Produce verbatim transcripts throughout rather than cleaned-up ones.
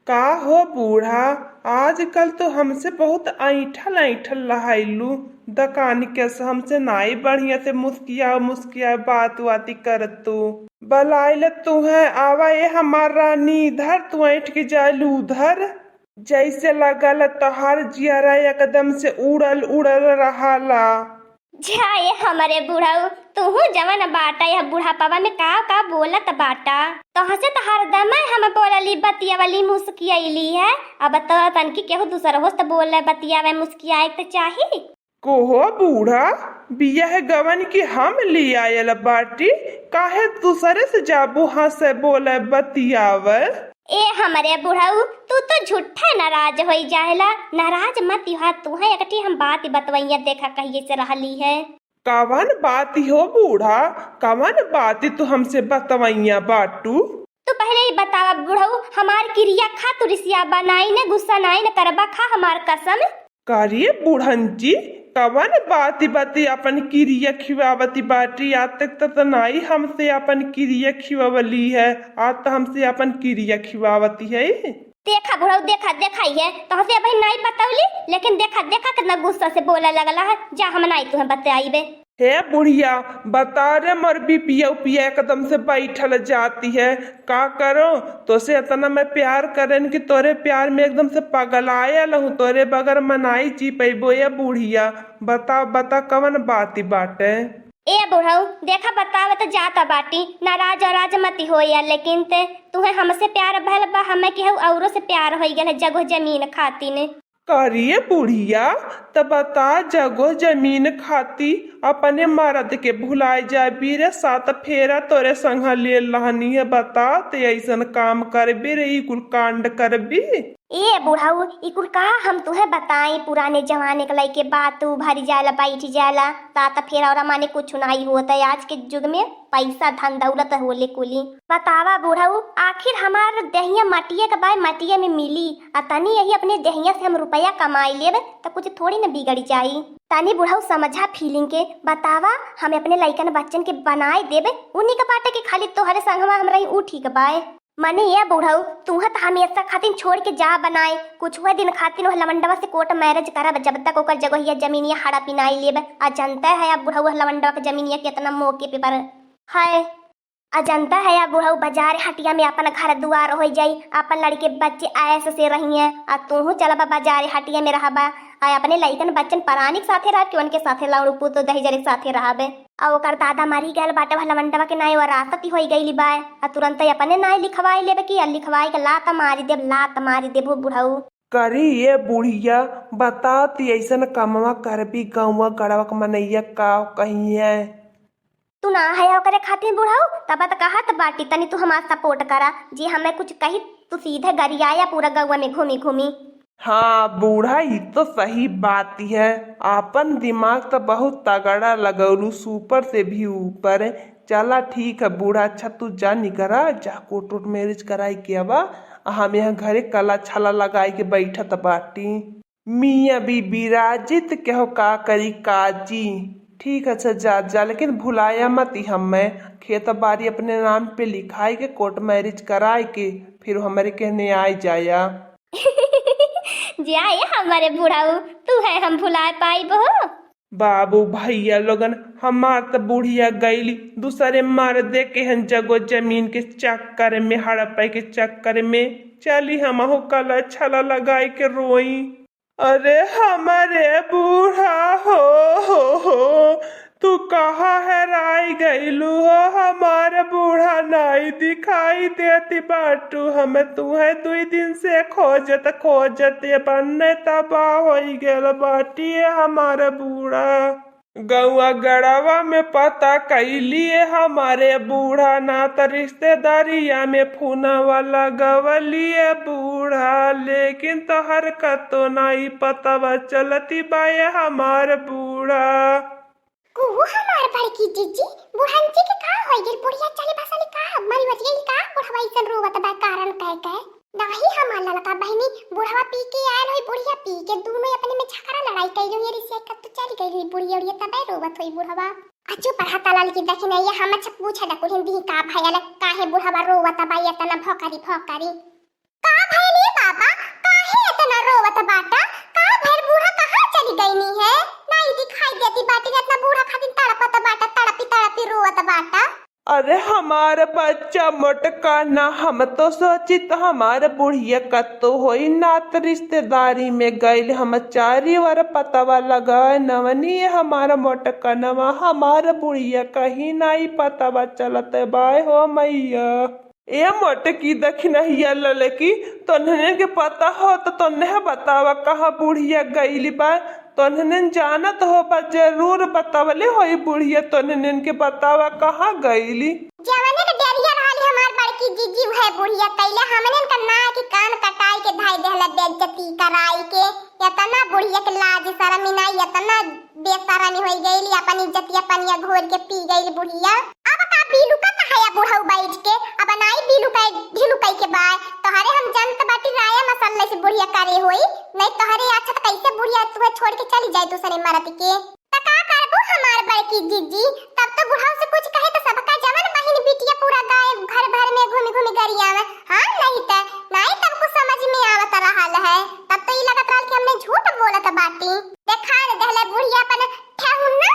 का हो बूढ़ा, आजकल तो हमसे बहुत ऐंठल ऐंठल लहाइलू। दकान के से हमसे नाई बढ़िया से मुस्किया मुस्किया बात वाती करतू। बलाइल तू है, आवा ए हमार रानी, इधर तू ऐंठ के जाइलू उधर। जैसे लगल तोहार जियरा एकदम से उड़ल उड़ल रहाला। जा ए हमरे बुढ़ऊ, तुहू जवन बाटा, यह बुढ़ापवा में का का बोलत बाटा। तोहसे त हरदम हम बोलली बतियवली मुस्कियली है, अब तो तनकी केहू दूसर होस त बोले बतियावे मुस्कियाए त चाही। कोहो बूढ़ा, बियाह गवन की हम लियायल बाटी, काहे दूसरे से जाबू हंसे बोले बतियावे? ए हमरे बुढ़ऊ, तू तो झूठे नाराज होई जाहेला। नाराज मत हुआ, तू है एकठी हम बात बतवैया, देखा कहिए से रहली है। कवन बात हो बूढ़ा, कवन बात तू हमसे बतवैया बाटू? तू पहले ही बतावा बुढ़ऊ, हमार किरिया खा, तू रिसिया बनाई न गुस्सा नाई न करबा, खा हमार कसम। का रे बुढ़ंची, कवन बाती बाती अपन किरिया खिवावती बाटी? आज तक त नाई हमसे अपन किरिया खिवावली है, आज त हमसे अपन किरिया खिवावती है। देखा बुढ़ऊ, देखा, देखा ये तोहसे अबही नाई बतौली, लेकिन देखा, देखा कितना गुस्सा से बोले लगला है। जा हम नाई तुहे बताइबे। हे बुढ़िया, बता रे, मोर बिपिया उपिया एकदम से बैठल जाती है। का करो, तोसे इतना मैं प्यार करेन कि तोरे प्यार में एकदम से पगलायल हूँ, तोरे बगैर मनाई जी पैबो। ए बुढ़िया, बता, बता कवन बाती बाटे? ए बुढ़ऊ, देखा बतावत जाता बाटी, नाराज औराज मती होया, लेकिन ते तुहे हमसे प्यार भल बा, हमें केहू औरो से प्यार होई गल है जगह जमीन खातिन। का रे बुढ़िया, त बता, जगह जमीन खाती अपने मरद के भुलाए जाबी रे? सात फेरा तोरे संग ले लहनी है, बता, ते ऐसन काम करबी रे, ई कुल कांड करबी? ए बुढ़ऊ, ई कुल का हम तुहे बताई, पुराने जमाने के लइके बात तू भरी जाला, बैठ जाला, सात फेरा और माने कुछ नाई होता है आज के युग में। पैसा धन दौलत होले कुली। बतावा बुढ़ऊ, आखिर हमार देहिया मटिया के बाय मटिया में मिली, आ तनी यही अपने देहिया से हम रुपया कमाई लेब त कुछ थोड़ी न बिगड़ जाई। तनी बुढ़ऊ समझा feeling के, बतावा, हम अपने लइकन बच्चन के बनाए देब, उन्हीं के बाटे के खाली तोहरे संगवा हम रही, ऊ ठीक बाय। मने ये बुढ़ऊ, तू त हमेशा खातिर छोड़ के जा बनाए, कुछ हुए दिन खातिर वह लवंडवा से court marriage करब, जब तक ओकर जगहिया जमीनिया हड़पी नाई लेब। आ जनता है अब बुढ़ऊ वह लवंडवा के जमीनिया कितना मौके पे पर है। आ जनता है या बुढ़ऊ बाजार हटिया में अपन घर दुआर होइ जाई, अपन लड़के बच्चे ऐश से रहिए, आ तूहू चलबा बाजार हटिया में रहबा, आ अपने लइकन बच्चन परानी के साथे रहब कि उनके साथे लौड़ू पूत दहिजरे के साथे रहबे। आ ओकर दादा मरी गयल बाटे, वह लवंडवा के नाई वरासत होइ गइली बाय, आ तुरंत अपने नाई लिखवाई लेबे कि आ लिखवाई के लात मारी देब, लात मारी देबो बुढ़ऊ। करी ये बुढ़िया, बता ती ऐसन कमवा करबी, गौवा गड़वा के मनैया का कहिए? तू ना है ओकरे खातिर बुढ़ऊ, तब त कहत बाटी तनी तू हमार support करा। जे हमें कुछ कही तू सीधे गरियाया पूरा गौवा में घूमी घूमी। हाँ बूढ़ा, ई तो सही बात है, आपन दिमाग तो बहुत तगड़ा लगौलू, super से भी ऊपर। चला ठीक है बूढ़ा, अच्छा तू जा निकरा, जा court वोर्ट marriage कराई के आवा, आ हम यहाँ घरे कला छला लगाई के बैठत बाटी। मियाँ बीबी राजी त केहो का करी काजी। ठीक है, अच्छा जा, जा, लेकिन भुलाया मत ई हमें। खेत बारी अपने नाम पे लिखाई के, court marriage कराई के, फिर हमरे कहने आए जाया। जा ए हमरे बुढ़ऊ, तू है हम भुलाए पाइब हो? बाबू भैया लोगन, हमार त बुढ़िया गईली दूसरे मर्दे के हन जगो जमीन के चक्कर में, हड़पे के चक्कर में। चली हमहू कला छला लगाई के रोई। अरे हमरे बूढ़ा हो, हो, हो, तू कहाँ हेराई गइलू हो? हमार बूढ़ा नाई दिखाई देती बाटू। हम तुहे दुई दिन से खोजत खोजत ये बन्ने तबाह होई गेल बाटी, ये हमार बूढ़ा। गौआ गड़वा में पता कैलिए हमारे बूढ़ा, ना त रिश्तेदारिया में फोनवा लगवलिए बूढ़ा, लेकिन तोहर कतो नाई पतवा चलती बाए हमार बूढ़ा। कुहू हमार बड़की जीजी, बुढ़ंची के का होई गेल? बुढ़िया चली बसली का? मरी मरियली का? बुढ़वा अइसन रोवत बा, कारण कह के। नाही हमार ललका बहिनी, बुढ़वा पी के आयल होई, बुढ़िया पी के, दूनो अपने में झगड़ा लड़ाई कइले होई, रिसिया कत्तो चली गइल होई बुढ़िया उढ़िया, तबे रोवत होई बुढ़वा। आ चुप रहा तलाल की दखिनैया, हम अच्छा पूछे द कुल हिंदी का भयल, काहे बुढ़वा रोवत बा एतना भौकरी भौकरी? का भयल ए अरे हमार बच्चा मोटका ना, हम तो सोचित हमार बुढ़िया कत्तो होई नात रिश्तेदारी में गइल। हम चारी ओर पतवा लगाए नवनी, हमार मोटका नवा, हमार बुढ़िया कहीं नाई पतवा चलत बाय हो मैया। ए मोटकी दखिनहिया ललकी, तोन्हने के पता हो तो तोन्हे बतावा कहाँ बुढ़िया गइली बा। तोन्हने जानत हो बा, जरूर बतवले होई बुढ़िया, तोन्हने के बतावा कहाँ गइली। जवने के डेरिया रहली हमार बड़की जीजी, उहे बुढ़िया कइले हमने का ना कि कान कटाई के धाई देहला बेइज्जती कराई के। एतना बुढ़िया के लाज शरम ही नाई, एतना बेशरमी होई गइली, अपन इज्जतिया पनिया घोर के पी गइली बुढ़िया। अब का बिलुकत है या बुढ़ऊ बैठ के, अब नाई बिलुकाई ढिलुकाई के बाय। तोहरे हम जनत बाटी राया मसल्ले से बुढ़िया करे होई, नहीं तोहरे अच्छा त कैसे बुढ़िया तुहे छोड़ के चली जाए दूसरे मरद के। त का करबू हमार बड़की जीजी, तब तो बुढ़ऊ से कुछ कहे त सबका जवन बहिन बिटिया पूरा गाय घर भर में घूमी घूमी गरियावे। हाँ, नहीं त नाई तब कुछ समझ में आवत रहल है, तब तो ई लगत रहल कि हमने झूठ बोलत बाटी। देखा दे देहले बुढ़िया अपन ठेहुन ना।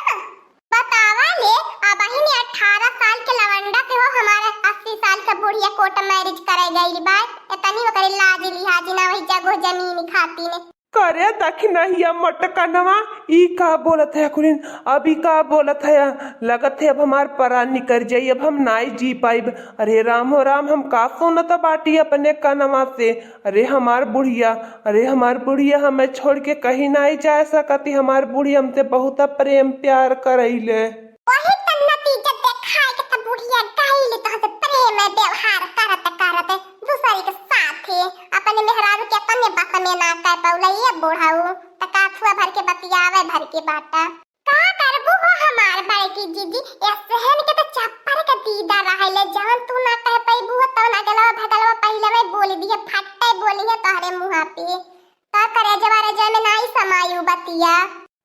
बतावा ले, अबहिन अठारह साल के लवंडा से हो हमारे अस्सी साल के बुढ़िया कोर्ट मैरिज करे गइल बा। एतनी ओकरे लाज लिहाज ना वही जगह जमीन खातिर। करे दखिनहिया मोटकनवा, ई का बोलत है कुलिन? अब ई का बोलत है? लगत है अब हमार परान निकर जाई, अब हम नाई जी पाइब। अरे राम हो राम, हम का सुनत बाटी अपने कनवा से? अरे हमार बुढ़िया, अरे हमार बुढ़िया हमें छोड़ के कहीं नाई जा सकती। हमार बुढ़िया हमसे बहुत प्रेम प्यार करैले। वही त नतीजा देखाए के त बुढ़िया गइल तोहसे प्रेम व्यवहार करत करत दूसरी के साथे अपने मेहरारू के अपने बस में ना कर पौले ये बुढ़ऊ। त का थुआ भर के बतियावे भर के बाटा। का करबू हो हमार बड़की जीजी, ए सहन के त चप्पर के दीदा रहले, जवन तू ना कह पैबू हो तवन अगलवा भगलवा पहिले में बोल दिए, फट्टे बोली है तोहरे मुँहा पे। त करेजवा रेजवा में नाई समायू बतिया।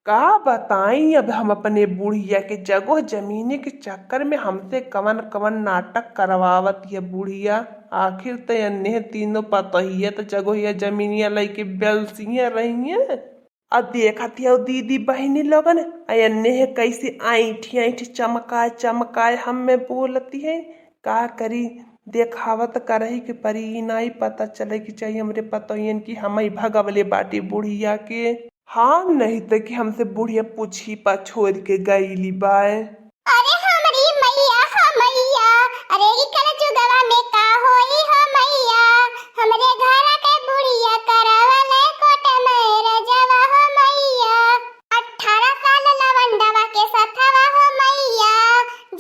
का बताई अब हम अपने बुढ़िया के, जगह जमीनी के चक्कर में हमसे कवन कवन नाटक करवावत ये बुढ़िया। आखिर त एन्ने तीनों पतोहिया त जगहिया जमीनिया लइके बेलसिया रही हैं। अब देखत हियो दीदी बहिनी लोगन, आ एन्ने कैसे ऐंठी ऐंठी चमकाए चमकाए हमें बोलती है। का करी, देखावत करही के परी, ई नाई पता चले के चाहिए हमरे पतोहियन की हमई भगवले बाटी बुढ़िया के। हाँ, नहीं त कि हमसे बुढ़िया पूछी पछोर के गईली बाय। अरे हमरी मैया हो मैया, अरे ई कलजुगवा में का होई हो मैया, हमरे घर के बुढ़िया करवले कोर्ट मैरिजवा हो मैया। अठारह साल लवंडवा के सथवा हो मैया,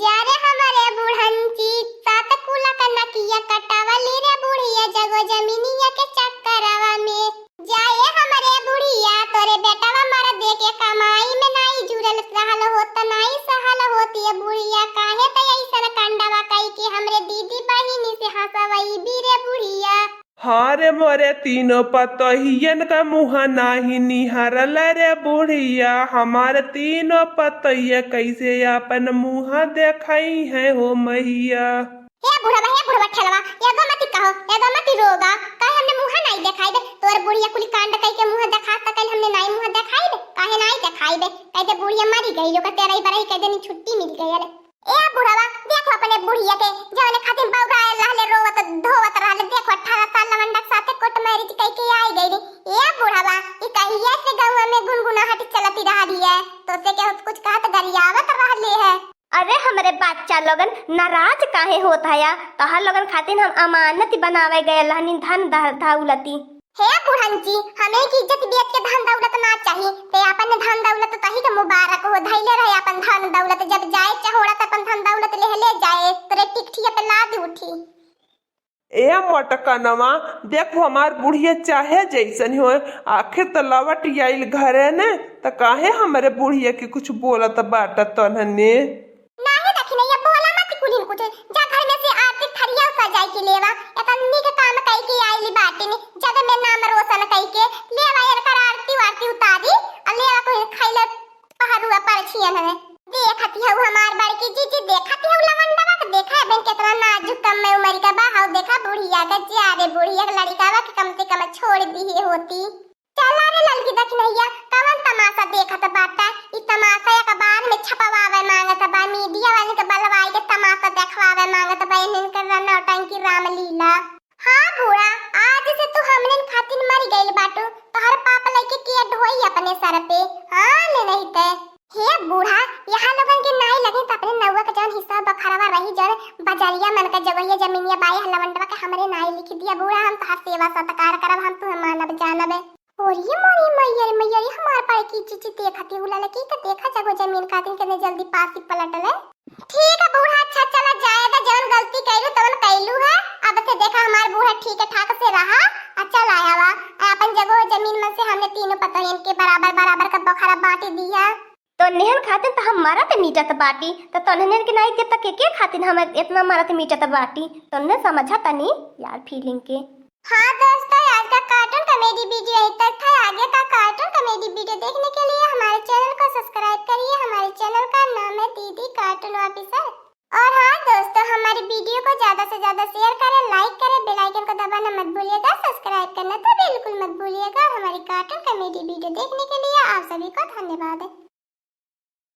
जा रे हमरे बुढ़ंची, सात कुला का नकिया कटावली रे बुढ़िया जगो जमीनिया के चक्करवा में। जाए हमरे बुढ़िया, तोरे बेटवा मर दे के कमाई में नाई जुड़ल रहल होत, नाई सहल होत ये बुढ़िया, काहे त ऐसन कंडवा कई के हमरे दीदी बहिनी से हंसवई बी रे बुढ़िया। हाँ रे मोरे तीनों पतोहियन का मुँह नाही निहारल रे बुढ़िया, हमार तीनों पतोहिया कैसे आपन मुँह देखाई है हो मैया। हे बुढ़वा, हे बुढ़वा ठेलवा, एगो मती कहो, एगो मती रोगा, काहे हमने मुँह नाई देखाई दे? तोर बुढ़िया कुली कांड कई के मुँह देखा त कल हमने नाई मुँह देखाई दे, काहे नाई देखाई दे? कह दे बुढ़िया मरी गई, ओकर तेरह बरही कह देनी छुट्टी मिल गई। अरे ए बुढ़वा, देखो अपने बुढ़िया के, जवने खातिर बौराए रहले, रोवत धोवत रहले। देखो अठारह साल लवंडा के साथे कोर्ट मैरिज कई के आई गई रे। ए बुढ़वा, ई कहिया से गौवा में गुनगुनाहट चलती रहली है, तो से के कुछ कहत गरियावत रहले है। अरे हमरे बच्चा लोगन नाराज काहे होत हया? तोहर लोगन खातिर हम अमानत बनावे गए रहनी धन द-, दौलती। हे बुढ़न जी, हमें की इज्जत बेच के धन दौलत ना चाही। ते अपन धन दौलत तही के मुबारक हो, धैले रहे अपन धन दौलत। जब जाए चहोड़ा त अपन धन दौलत ले, ले जाए, तोरे टिकठिया पे लाद उठी। ए मोटकनवा, देखो हमार बुढ़िया चाहे जैसन हो, आखिर त लवट आइल घरे ने, त काहे हमरे बुढ़िया के कुछ बोलत बाटत तोन्हने? नाही दखिनैया, बोला मत कुलिन कुछ। जा घर में से आरती थरिया सजाई के लेवा। एतन नीक काम कई के आइली बाटिन, जग में नाम रोशन कई के। लेवा एनकर आरती वारती उतारी, आ लेवा कोई खैले पहरुआ परछियन हवे। देखत हऊ हमार बड़की जीजी, देखत हऊ लवंडवा के, देखा बहन केतना नाजुक कम में उमर का बा। हऊ देखा बुढ़िया का, जा रे बुढ़िया के लड़िकावा के कम से कम छोड़ दिए होती। चला रे ललकी दखिनहिया, कवन तमाशा देखत बाटा? ई तमाशा अखबार में छपवावे मांगत बा, मीडिया वाले के बलवाई के तमाशा देखवावे मांगत बा, इन्हन के नौटंकी रामलीला। हाँ बूढ़ा, आज से तू हमनन खातिर मर गइल बाटू, तोहर पाप लइके के ढोई अपने सर पे। हाँ ले नहीं ते। हे बूढ़ा, यहाँ लोगन के नाई लगे त अपने नौवा के जौन हिस्सा बखरवा रही, जौन बजरिया मन के जगहिया जमीनिया बाई लवंडवा के हमरे नाई लिख दिया। बूढ़ा, हम तोहार सेवा सत्कार करब, हम तुहे मानब जानब। ओरी मोरी मैया रे मैया रे, हमार पाई की चीची देखती हुला लगी के देखा जगो जमीन खातिन के जल्दी पासी पलटले। ठीक है बूढ़ा, अच्छा चला जाए दा, जौन गलती कैलू तवन कैलू है। अब से देखा हमार बूढ़ा ठीक ठाक से रहा, आ चल आया वा, आ अपन जगो जमीन में से हमने तीनों पतोहियन के बराबर बराबर का बखरा बांटी दिया। तो नेहन खातिर तो हम मरत मीटत बाटी, तो तोहने के नाई देता के, के खातिर हम इतना मरत मीटत बाटी? तोहने समझा तनी यार फीलिंग के। हाँ दोस्तों, आज का कार्टून कॉमेडी वीडियो यहीं तक था। आगे का कार्टून कॉमेडी वीडियो देखने के लिए हमारे चैनल को सब्सक्राइब करिए। हमारे चैनल का नाम है दीदी कार्टून ऑफिसर। और हाँ दोस्तों, हमारी वीडियो को ज्यादा से ज्यादा शेयर करें, लाइक करें, बेल आइकन को दबाना मत भूलिएगा, सब्सक्राइब करना तो बिल्कुल मत भूलिएगा। और हमारी कार्टून कॉमेडी वीडियो देखने के लिए आप सभी को धन्यवाद।